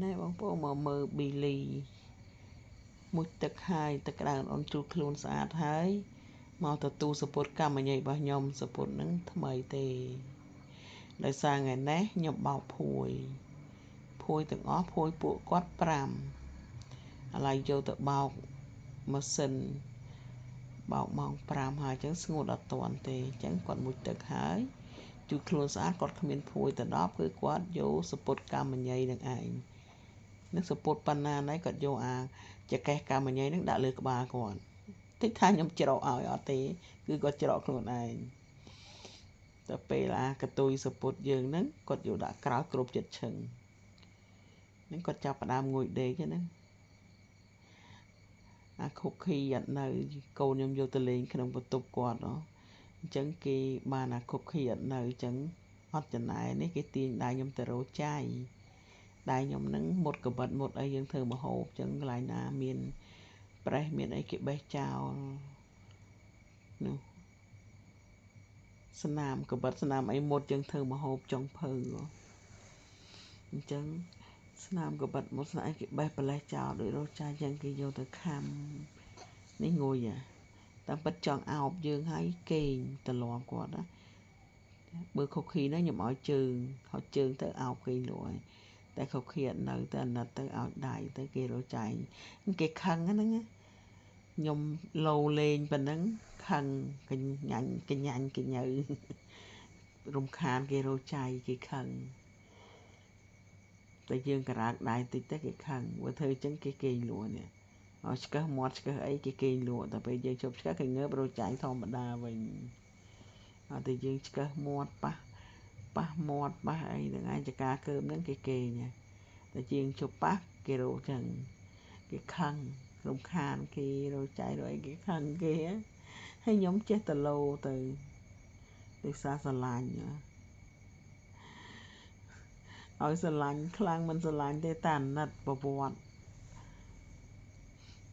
ណែបងប្អូនមកមើលប៊ីលី មុជទឹកហើយទឹកក្តៅអ៊ុនជូតខ្លួនស្អាតហើយ មកទទួលសពុតកម្មញ៉ៃរបស់ខ្ញុំ។ សពុតហ្នឹងថ្មីទេ ដោយសារថ្ងៃនេះខ្ញុំបោកភួយ ភួយទាំងអស់ ភួយពួកគាត់5 ឥឡូវយកទៅបោកម៉ាស៊ីនបោកម៉ោង5ហើយ អញ្ចឹងស្ងួតអត់ទាន់ទេ។ អញ្ចឹងគាត់មុជទឹកហើយជូតខ្លួនស្អាត គាត់គ្មានភួយទៅដល់ គឺគាត់យកសពុតកម្មញ៉ៃនឹងឯងនឹង សពុតប៉ុណ្ណាណៃ គាត់យកអាចកេះកម្មញ៉ៃនឹងដាក់លើក្បាលគាត់ តិចថាខ្ញុំច្រកឲ្យ អត់ទេ គឺគាត់ច្រកខ្លួនឯង។ តែពេលអាកតុយសពុតយើងហ្នឹង គាត់យកដាក់ក្រោយគ្រប់ចិត្តឈឹងហ្នឹង គាត់ចាប់ផ្ដើមងួយដេកហ្នឹង។ អាខុកឃីអត់នៅ កូនខ្ញុំយកទៅលេងក្នុងបន្ទប់គាត់ អញ្ចឹងគេបានអាខុកឃីអត់នៅ អញ្ចឹងអត់ចំណែននេះ គេទាញដៃខ្ញុំទៅរោចៃ ដៃខ្ញុំហ្នឹងមុតកបិតមុតអី យើងធ្វើម្ហូប អញ្ចឹងកន្លែងណាមានប្រេះមានអីគេបេះចោលនោះ ស្នាមកបិតស្នាមអីមុត យើងធ្វើម្ហូបចុងភៅ អញ្ចឹងស្នាមកបិតមុតស្នាមអីគេបេះប្រលេះចោលដូចរោចា អញ្ចឹងគេយកទៅខំនេះងុយ តាមពិតចង់អោបយើងហើយគេងត្រឡំគាត់ណា។ បើខុកឃីហ្នឹងខ្ញុំឲ្យជើងហត់ជើងទៅអោបគេងលក់ហើយ តែខុកឃីអត់នៅ តែអាណិតទៅឲ្យដៃទៅគេរោចែង គេខឹងហ្នឹង ខ្ញុំលោលេងប៉ុណ្ណឹងខឹងកញ្ញាញ់កញ្ញាញ់កញៅរំខានគេរោចៃ គេខឹង តែយើងក្រើកដៃតិចទៅគេខឹង បើធ្វើអញ្ចឹងគេគេងលក់នេះ ឲ្យឆ្កឹះមាត់ឆ្កឹះអីគេគេងលក់ តែពេលយើងជប់ឆ្កឹះគេងើបរោចៃធម្មតាវិញ អត់តែយើងឆ្កឹះមាត់ប៉ះប៉ះមាត់ប៉ះអីហ្នឹងឯងចកាកើមហ្នឹងគេគេង តែជាងជប់ប៉ះគេរោចឹងគេខឹង រំខានគេរោចៃរោអីគេខឹងគេហើយ។ ខ្ញុំចេះតឡូទៅដោយសារស្រឡាញ់ ឲ្យស្រឡាញ់ខ្លាំងមិនស្រឡាញ់ទេ តែអាណិតប្រវត្តិ